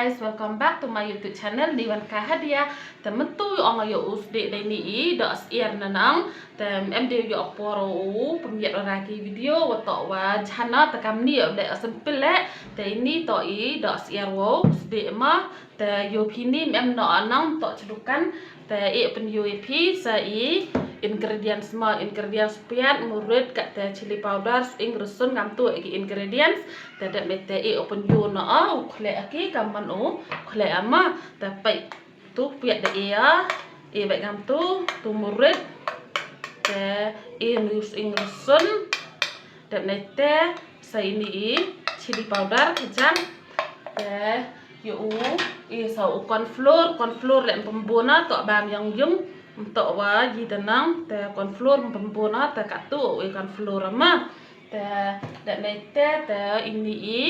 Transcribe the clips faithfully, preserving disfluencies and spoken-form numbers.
Guys, welcome back to my YouTube channel, Niwan Kahadia. Te mynta ong ïa u sdie dei ni i doh syiar na nang. Te em dei ïa u por u pynïat ora ki video wa to wa jhana te kam ni ïa u leh simple leh. Te ini to i doh syiar wa u sdie ma. Te ïa u phi ni em no anang to cha dukan. Te i pynïoh ïa phi sa i ingredients ma, ingredients piat, murit, kat te chili powder, ing, rsun, kam tu i ingredients. Te dep me te i pynïoh no a u khleh aki kam man u khleh ama. Te pai tu piat de i a i bai kam tu tu murit. Te i nus ing, rsun. Dep ne te sa ini i chili powder kejang. Te ïa u i sa u corn flour, corn flour leh pembona to bam yang yung. To wa ji tenang te corn flour pembona te katu i corn flour ama. Te dep ne te te ini i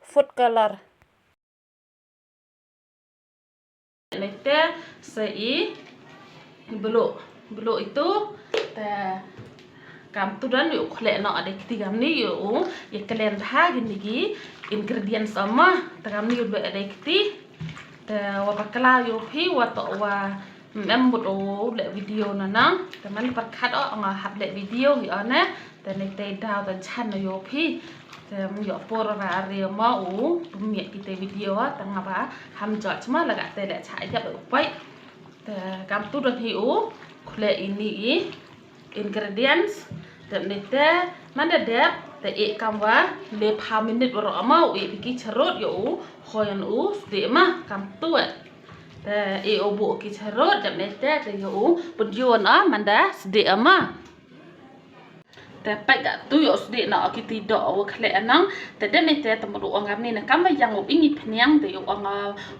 food color. Te sa i bluh, bluh itu te kam tu don ïa u khleh no adei kti kam ni ïa u ïa kalen bha kini ki ingredients ama. Te kam ni u dei adei kti. Te wa bakla ïa u phi wa to wa em mut u leh video na nang. Te man pyrkhat o nga hap leh video hi o ne. Te ne te daw te chan ïa u phi. Te ym ïoh por ra re ma u pynmiat ki te video tang ba ham jot ma la ka te leh cha ïap u pai. Te kam tu don hi u khleh ini i ingredients. Te ne te man da dep te i kam wa le pha minit wa ro ma u i ki charot ïa u khoyan u sdie ma kam tu. Te i u bu ki charot te ne te te ïa u pynïoh na man da sdie ma. Te peit ka tu ïoh sdie na ki ti doh wa khleh anang. Te dep ne te te mut u ong kam ni na kam ba yang u ing i phniang te ïoh ong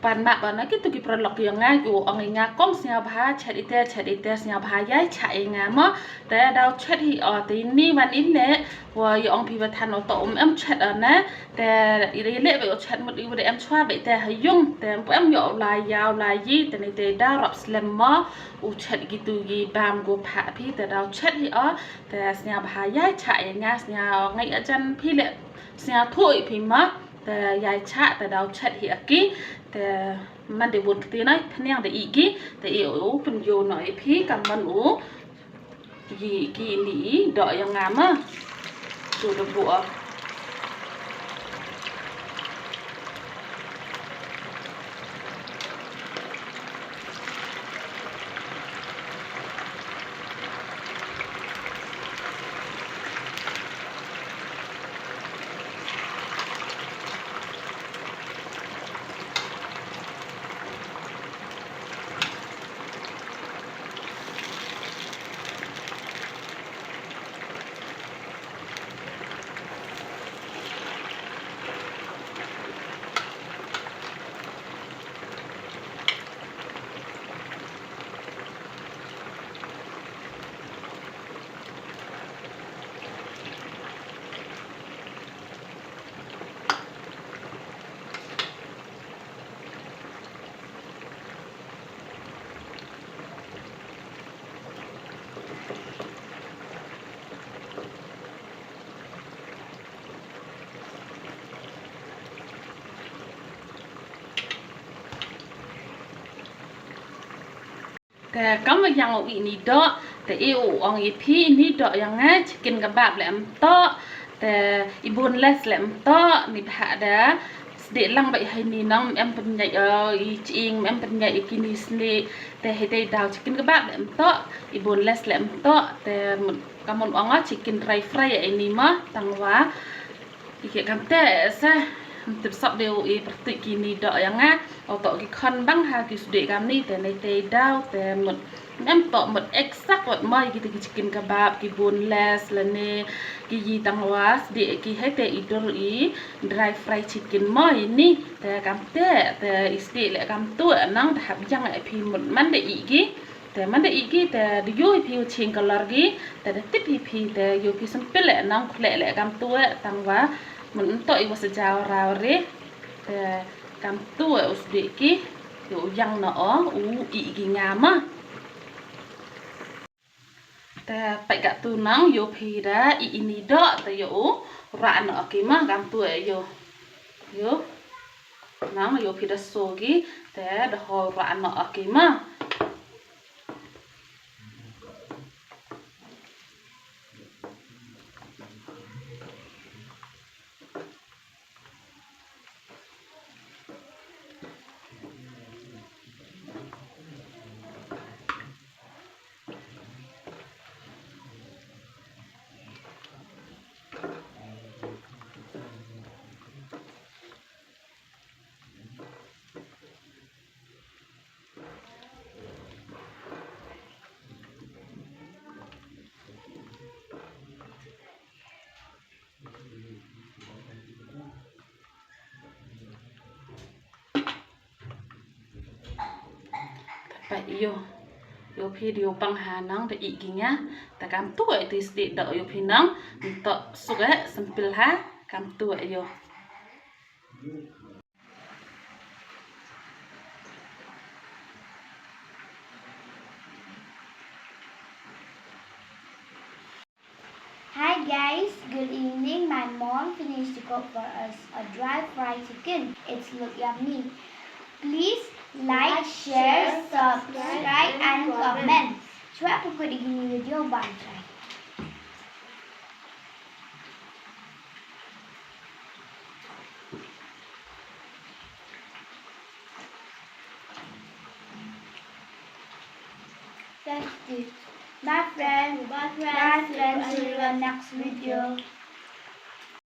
pan ma ba na ki tu ki pralok ïoh nga ïoh ong i nga kong sñiaw bha chet i te chet i te sñiaw bha ïai cha i nga ma. Te daw chet hi o te ni wan in ne wa ïoh ong phi ba than o to um em chet o ne. Te i le ba ïoh chet mut i wa de em chwa ba te ha yung te em pu em ïoh la ïaw la yi te ne te daw rap slem ma. U chet ki tu ki bam go pha phi te daw chet hi o. Te sñiaw bha ïai cha ïa nga sñiaw ngai ajan phi le sñiaw thui phi ma. Te ïai cha te daw chet hi aki. Te man de bun kti na phniang de i ki. Te i u pynïoh no i phi kam man u. Ki ki ni i doh ïa nga ma. Tu de bu. Te kam yang u i ni doh te i u ong i phi ni doh yang ngai chicken kebab le em to. Te i boneless le em to ni bha da. Sdie lang ba i hai ni nang em pynjai i ching em pynjai i kini sni. Te hai te daw chicken kebab le em to i boneless le em to te kam un ong a chicken dry fry i ni ma tang wa. I ke kam te sa tip sop de u i pertik kini doh yang a. Oto ki khon bang ha ki sdie kam ni te nei te daw te mut. Em to mut exact wat mai ki te ki chicken kebab ki boneless lane ki yi tang wa sdie ki hai te i dur i dry fry chicken mai ni. Te kam te te i sdie le kam tu nang te hap yang e phi mut man de i ki. Te man da i ki te da ïoh i phi u ching color ki te da tip i phi te ïoh phi sempil le nang khleh le kam tu e tang wa mun to i wa sa jaw raw re te kam tu e u sdie ki te u yang na o u i ki nga ma. Te peit ka tu nang ïoh phi da i ini doh te ïoh u ra na o ki ma kam tu e ïoh ïoh. Nang ïoh phi da so ki te da hol rah noh ki ma. Te pat ïoh, ïoh phi da ïoh pang ha nang da ih ki nga. Te kam tu ai ti sdi da ïoh phi nang. Nto suk eh sempil ha kam tu ai ïoh. Hi guys, good evening. My mom finished to cook for us a dry fried chicken. It's look yummy. Please like, share, subscribe and comment. Chwa pukut di gini video bang try. Thank you. Bye friends. Bye friends. Bye friends. See you in the next video.